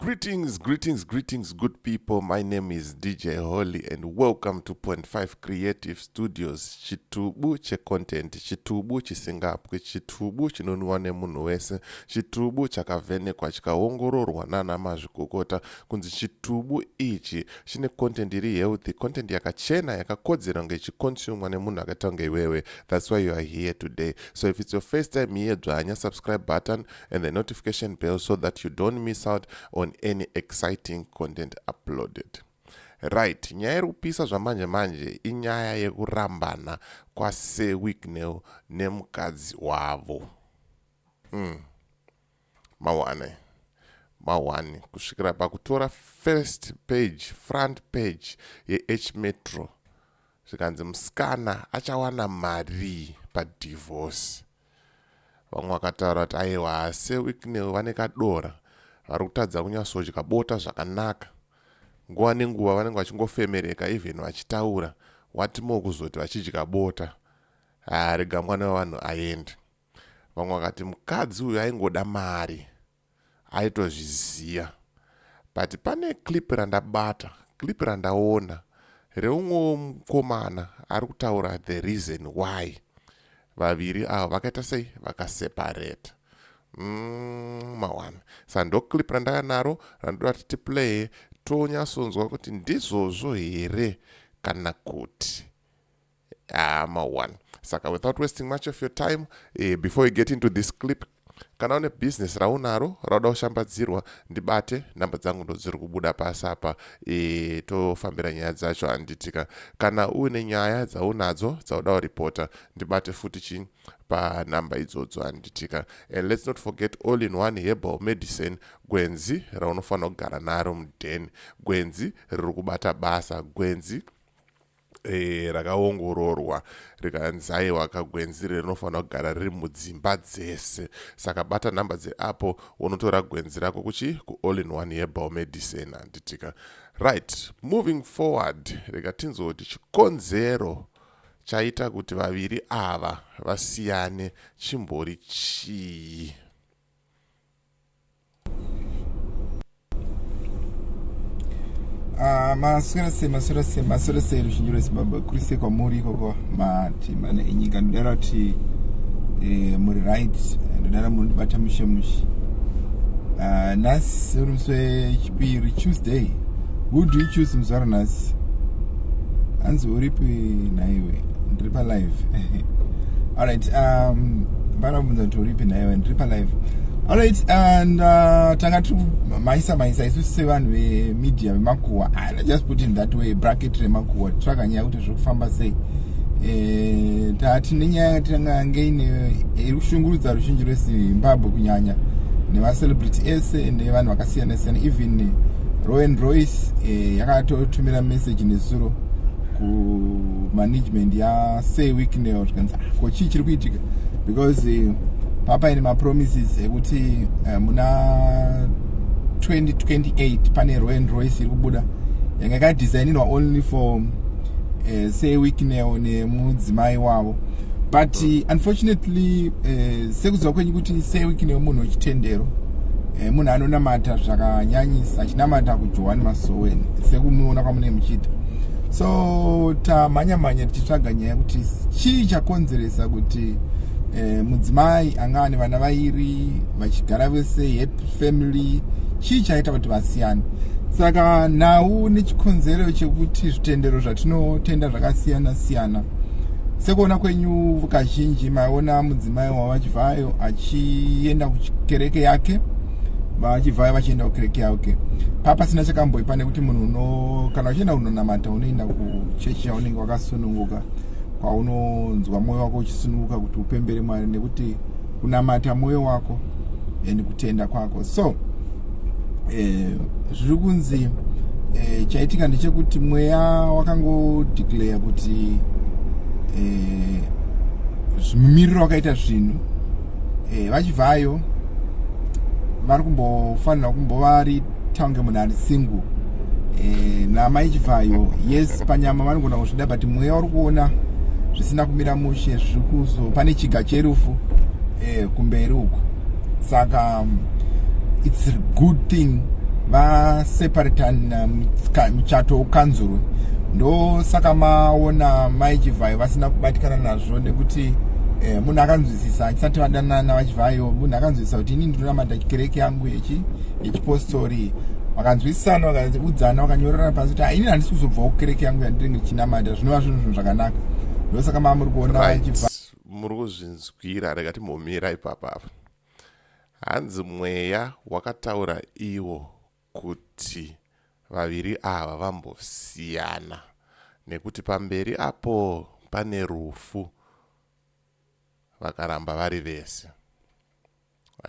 Greetings, greetings, greetings, good people. My name is DJ Holly and welcome to Point 5 Creative Studios. Chitubu checontent, chitubu chisingapwi, chitubu chinonwiwa nemunhu wese, chitubu chakavhenekwa chikaongororwa nana mazvikokota kunzi chitubu ichi chine content iri healthy, content yakachena yakakodzera kunge ichiconsumwa nemunhu akaita kunge iwewe. That's why you are here today. So if it's your first time here, dzvanya subscribe button and the notification bell so that you don't miss out on any exciting content uploaded. Right, nyaya iri kupisa zvamanje manje inyaya yekurambana kwaSir Wicknell nemukadzi wavo. Mawane mawane kusvikira pakutora first page, front page yeH Metro, zvikanzi musikana achawana mari padivorce. Vamwe vakataura kuti aiwa, Sir Wicknell vane kadora, vari kutadza kunyatsodya bota zvakanaka, nguva nenguva vanenge vachingofemereka even vachitaura, watimo kuzoti vachidya bota, rega mwana wevanhu aende. Vamwe vakati mukadzi uyu aingoda mari, aitozviziva. But pane clip randabata, clip randaona reumwewo mukomana ari kutaura the reason why vaviri ava vakaita sei, vakaseparata. Mawana saka ndo clip randakanaro randoda kuti tiplaye, tonyatsonzwa kuti ndizvozvo here kana kuti ma1. Saka without wasting much of your time, before we get into this clip, kana une bhizinesi raunaro rauda kushambadzirwa, ndibate, nhamba dzangu ndo dziri kubuda pasi apa, tofambira nyaya dzacho, handitika? Kana uine nyaya dzaunadzo dzauda kuripota, ndibate futi chi panhamba idzodzo, handitika? And let's not forget All in One Herbal Medicine, gwenzi raunofanira kugara naro mudheni, gwenzi riri kubata basa, gwenzi rakaongororwa rikanzi aiwa, kagwenzi rinofanira kugara riri mudzimba dzese. Saka bata nhamba dzeapo, unotora gwenzi rako kuchi kuAll in One Herbal Medicine, handitika? Right, moving forward, rega tinzoti chikonzero chaita kuti vaviri ava vasiyane chimbori chii? Maswera sei, maswera sei, maswera sei ruzhinji rweZimbabwe? Kuri sei kwamuri ikoko matimana enyika? Ndodara kuti muri right, ndodara munondibata mushe mushe. Nhasi uri musi wechipiri, Tuesday. Who do you choose muzuva ranhasi? Hanzi uripi nhaiwe? Ndiri palive. Alright, panobvunza kuti uripi nhaiwe? Ndiri palive. Alright, and tanga tiri maisa maisa isusu sevanhu vemedia vemakuhwa. Ah, just put in that way, bracket remakuhwa, titsvaga nyaya kuti zviri kufamba sei. Tati nenyaya tangange ine iri kushungurudza ruzhinji rweZimbabwe, kunyanya nemacelebrity ese nevanhu vakasiyana siyana. Even Rolls Royce yakatotumira message nezuro kumanagement yaSir Wicknell, zvikanzi, "Ah, ko chii chiri kuitika?" Because papaine mapromises ekuti muna 2028 pane Rolls Royce iri kubuda yanga yakadesignirwa only for Sir Wicknell nemudzimai wavo. But unfortunately, sekuziva kwenyu kuti Sir Wicknell munhu wechitendero, munhu anonamata zvakanyanyisa, achinamata kuJohani Masoweni, sekumuona kwamunee muchiita. So tamhanya mhanya tichitsvaga nyaya yekuti chii chakonzeresa kuti mudzimai anga ane vana vairi vachigara vese, happy family, chii chaita kuti vasiyane? Saka nhau nechikonzero chekuti zvitendero zvatinotenda zvakasiyana siyana. Sekuona kwenyu, kazhinji maiona mudzimai wavaChivhayo achienda kukereke yake, vaChivhayo vachienda kukereke yake, papasina chakamboipa, nekuti munhu uno kana uchienda kunonamata unoenda kuchechi yaunenge wakasununguka, kwaunonzwa mwoyo wako uchisununguka kuti upembere Mwari, nekuti kunamata mwoyo wako and kutenda kwako. So zviri kunzi chaitika ndechekuti mweya wakangodeclare kuti mumiriro wakaita zvinhu, vaChivhayo vari kumbofanira kumbova kunge munhu ari single namai Chivhayo. Yes, panyama vanogona kuzvida, but mweya uri kuona zvisina kumira mushe, zviri kuzo pane chiga cherufu kumberi uku. Saka it's a good thing Vaseparatana, muchato ukanzurwe. Ndosaka maona Mai Chivhayo vasina kubatikana nazvo, nekuti munhu akanzwisisa achisati vadanana vaChivhayo, munhu akanzwisisa kuti ini ndinonamata kereke yangu yechipostori. Vakanzwisisana, vakaudzana, vakanyorerana pasi kuti ini handisi kuzobvawo kukereke yangu yandinenge ndichinamata, zvinova zvinhu zvakanaka. Ndosaka maa muri kuona Muri kuzvinzwira. Rega timbomira ipapa apa. Hanzi mweya wakataura iwo kuti vaviri ava vambosiyana nekuti pamberi apo pane rufu vakaramba vari vese.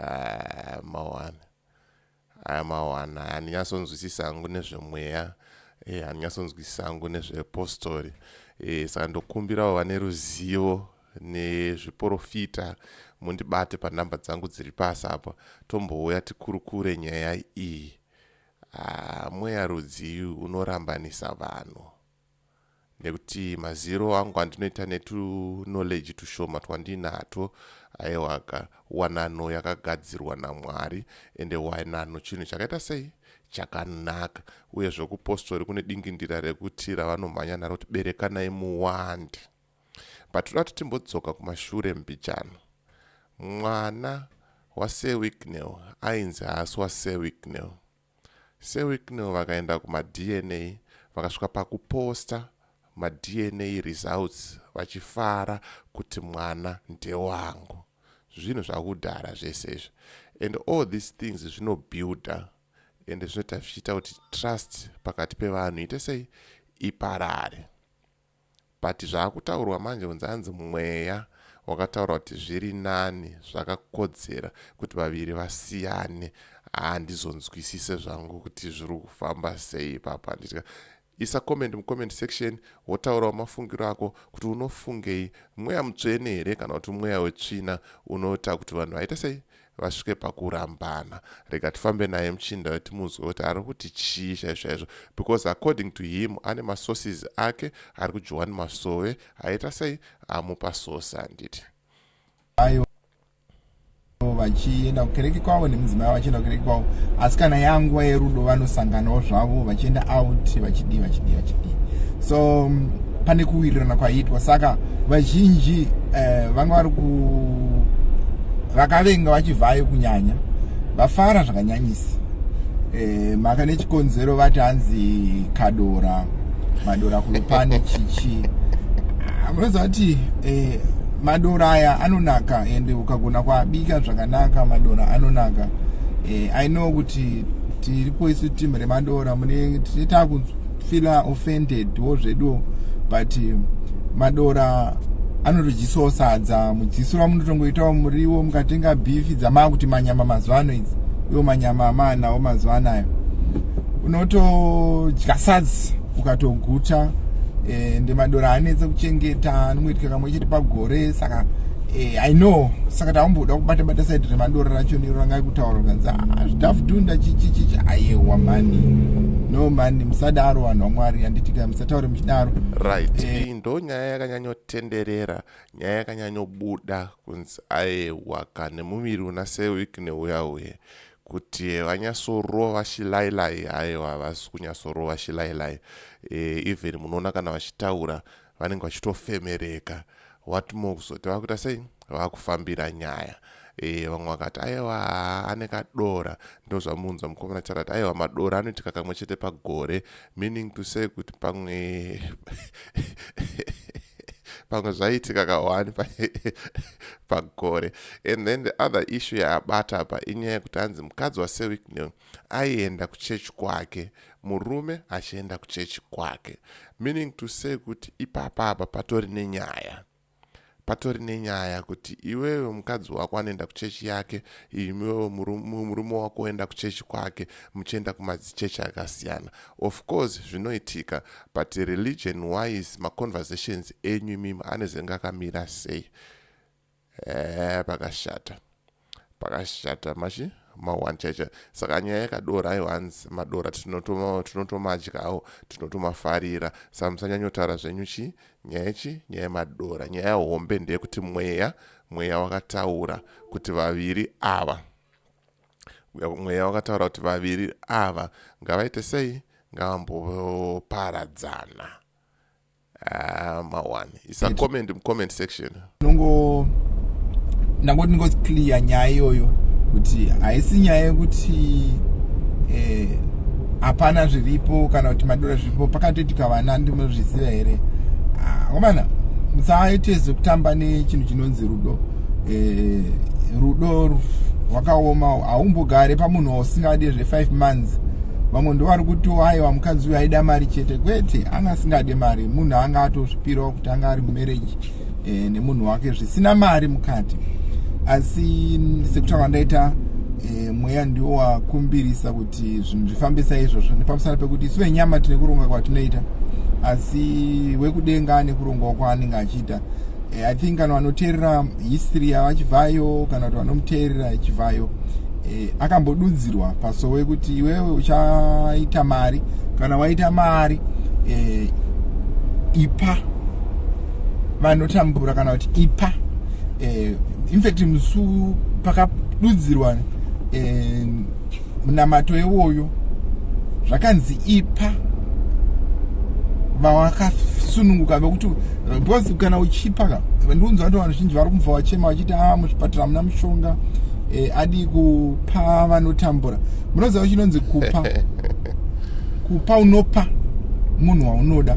Ah, mawana aya, mawana. Handinyatsonzwisisa hangu nezvemweya, handinyatsonzwisisa hangu nezvepostori, saka ndokumbirawo vane ruzivo nezviprofita mundibate panhamba dzangu dziri pasi apa, tombouya tikurukure nyaya iyi. Ah, mweya rudzii unorambanisa vanhu? Nekuti maziro angu andinoita netuknowledge tushoma twandinatwo, aiwaka, wanano yakagadzirwa naMwari, ende wanano chinhu chakaita sei? Chakanaka. Uye zvekupostori kune dingindira rekuti ravanomhanya naro kuti berekanai muwande. But toda kuti timbodzoka kumashure mbijana. Mwana waSir Wicknell ainzi haasi waSir Wicknell. Sir Wicknell vakaenda kumaDNA, vakasvika pakuposta maDNA results vachifara kuti mwana ndewangu. Zvinhu zvakudhara zvese izvi, and all these things zvinobuilda ende zvinoita zvichiita kuti trust pakati pevanhu ite sei? Iparare. But zvaakutaurwa manje kunzi hanzi mweya wakataura kuti zviri nani, zvakakodzera kuti vaviri vasiyane. Handizonzwisise zvangu kuti zviri kufamba sei ipapa. Handiti isa comment mucomment section, wotaurawo mafungiro ako kuti unofungei. Mweya mutsvene here kana kuti mweya wetsvina unoita kuti vanhu vaite sei, vasvike pakurambana? Rega tifambe naye muchinda, timunzwe kuti ari kuti chii chaizvo chaizvo, because according to him ane masources ake ari kuJohani Masowe aita sei, amupa source, handiti? Ayo vachienda kukereke kwavo nemudzimai, vachienda kukereke kwavo, asi kana yanguva yerudo vanosanganawo zvavo vachienda out, vachidii, vachidii, vachidii. So pane kuwirirana kwaiitwa. Saka vazhinji vanga vari ku vakavenga vaChivhayo kunyanya vafara zvakanyanyisa, mhaka nechikonzero vati hanzi kadora madora kuLupane chichi. Ah, munoziva kuti madora aya anonaka, ende ukagona kuabika zvakanaka madora anonaka. I know kuti tiripo isu timu remadora, mune tine takufeela offended wo zveduwo, but madora anotodyisawo sadza. Mudziso ramunotongoitawo muriwo, mukatenga beef dzamaa kuti manyama mazuva ano idzi, iwo manyama amaanawo mazuva anayo, unotodya sadza ukatoguta. Ende madora anetse kuchengeta, anongoitika kamwe chete pagore. Saka I know, saka taumboda kubata bata side remadora racho nero ranga kutaura kanzi ah, zvidhafudhunda chichichichi. Ayewa mani, no mani, musadaro vanhu vaMwari, handitika musataure muchidaro. Right, iyi ndo nyaya yakanyanyotenderera, nyaya yakanyanyobuda kunzi aiwa kane muviri una Sir Wicknell uya uye kuti vanyatsorova shilailai. Aiwa, havasi kunyatsorova shilailai. Even munoona kana vachitaura vanenge vachitofemereka. What more kuzoti vakuita sei, vakufambira nyaya. Vamwe vakati aiwa ane kadora. Ndo zvamunzwa mukomana chara kuti aiwa madora anoitika kamwe chete pagore, meaning to say kuti pamwe zvaitika ka1 pagore. And then the other issue yaabata apa inyaya yekuti hanzi mukadzi waSir Wicknell aienda kuchechi kwake, murume achienda kuchechi kwake, meaning to say kuti ipapa apa patori nenyaya, patori nenyaya kuti iwewe mukadzi wako anoenda kuchechi yake, imiwewe murume wako oenda kuchechi kwake, muchienda kumadzichechi akasiyana. Of course zvinoitika, but religion wise maconversations enyu imimi anezenge akamira sei? Pakashata, pakashata machi ma1 chaicho. Saka nyaya yekadora, aiwa, hanzi madora tinotomadyawo, tinotomafarira. Saka musanyanyotaura zvenyu chi nyaya chi nyaya yemadora. Nyaya hombe ndeyekuti mweya wakataura kuti vaviri ava Mweya wakataura kuti vaviri ava ngavaite sei? Ngavamboparadzana. Ah, mawani, isa comment mucomment section. Nongo ndangoti ndingoti clear nyaya iyoyo kuti haisi nyaya yekuti hapana zviripo kana kuti madora zviripo. Pakatoitika vana, ndinozviziva here? Komana, musaite zvekutamba nechinhu chinonzi rudo. Rudo rwakaoma, haumbogare pamunhu wausingade zve5 months. Vamwe ndo vari kuti, "Aiwa, mukadzi uyu aida mari chete." Kwete, anga asingade mari. Munhu anga atozvipirawo kuti anga ari mumarriage nemunhu wake zvisina mari mukati. Asi sekutaura ndaita, mweya ndiwo wakumbirisa kuti zvinhu zvifambe saizvozvo, nepamusana pekuti isu venyama tine kuronga kwatinoita, asi wekudenga ane kurongawo kwaanenge achiita. I think kana vanoteerera history yavaChivhayo kana kuti vanomuteerera Chivhayo, akambodudzirwa pasowe kuti iwewe uchaita mari. Kana waita mari, ipa vanotambura kana kuti ipa. Infact musu pakadudzirwa munamato iwoyo, zvakanzi ipa vawakasununguka vekuti, because kana uchipa ka, ndiunzwa kuti vanhu zhinji vari kubva vachema vachiti, "A, muzvipatara muna mushonga." Adi kupa vanotambura. Munoziva chinonzi kupa? Kupa, unopa munhu waunoda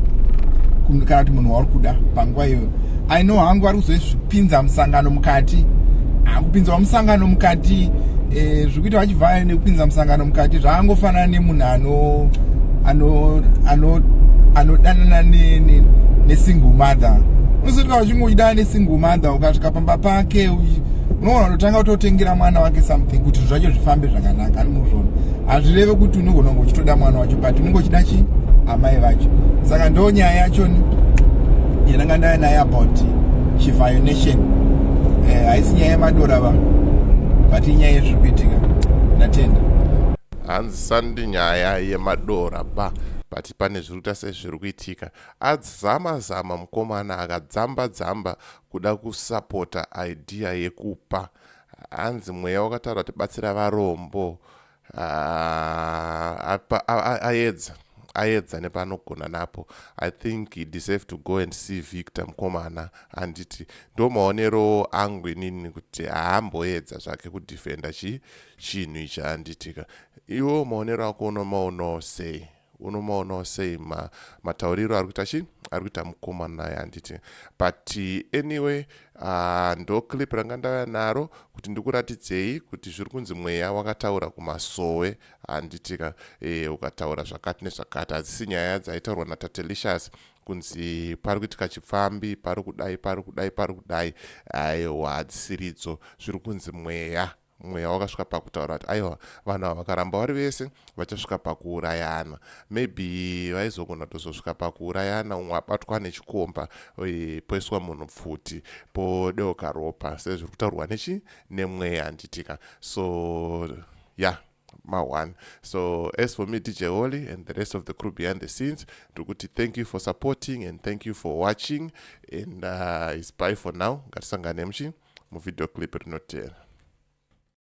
kana kuti munhu wauri kuda panguva iyoyo. I know hangu vari kuzozvipinza musangano mukati. Kupinzwa musangano mukati, zviri kuita vachibva nekupinza musangano mukati, zvaangofanana nemunhu anodanana nesingle mother. Unosvika uchingochidana nesingle mother, ukasvika pamba pake unogona kutotanga kutotengera mwana wake something kuti zvacho zvifambe zvakanaka. Animuzvona, hazvireve kuti unogona kunge uchitoda mwana wacho, but unenge uchida chi amai vacho. Saka ndo nyaya yacho yandanga ndaya nayo about Chivhayo Nation. Haisi nyaya yemadora va, but inyaya yezviri kuitika. Ndatenda. Hanzi sandi nyaya yemadora ba, but pane zviri kuita sezviri kuitika. Adzama zama mukomana, akadzamba dzamba kuda kusapota idea yekupa. Hanzi mweya wakataura kuti batsira varombo. Ah, aedza, aedza nepaanogona napo. I think he deserve to go and see Victor mukomana, handiti? Ndo maonero angu inini kuti haamboedza zvake kudefenda chi chinhu ichi, handitika? Iwo maonero ako unomaonawo sei? Unomaonawo sei matauriro ari kuita chi ari kuita mukomana naye, handiti? But anyway, ndo clip ranga ndauya naro kuti ndikuratidzei kuti zviri kunzi mweya wakataura kumasowe, handitika? Ukataura zvakati nezvakati. Hadzisi nyaya dzaitaurwa naTatelicious kunzi pari kuitika chipfambi, pari kudai, pari kudai, pari kudai. Aiwa, hadzisiridzo. Zviri kunzi mweya wakasvika pakutaura kuti aiwa, vanhu ava vakaramba vari vese vachasvika pakuurayana. Maybe vaizogona kutozosvika pakuurayana, umwe abatwa nechikomba, poiswa munhu pfuti, podeuka ropa, sezviri kutaurwa nechi nemweya, handitika? So yeah, ma1. So as for me, DJ Holly, and the rest of the crew behind the scenes, ndikuti thank you for supporting and thank you for watching, and it's bye for now. Ngatisangane muchi muvideo clip rinotera.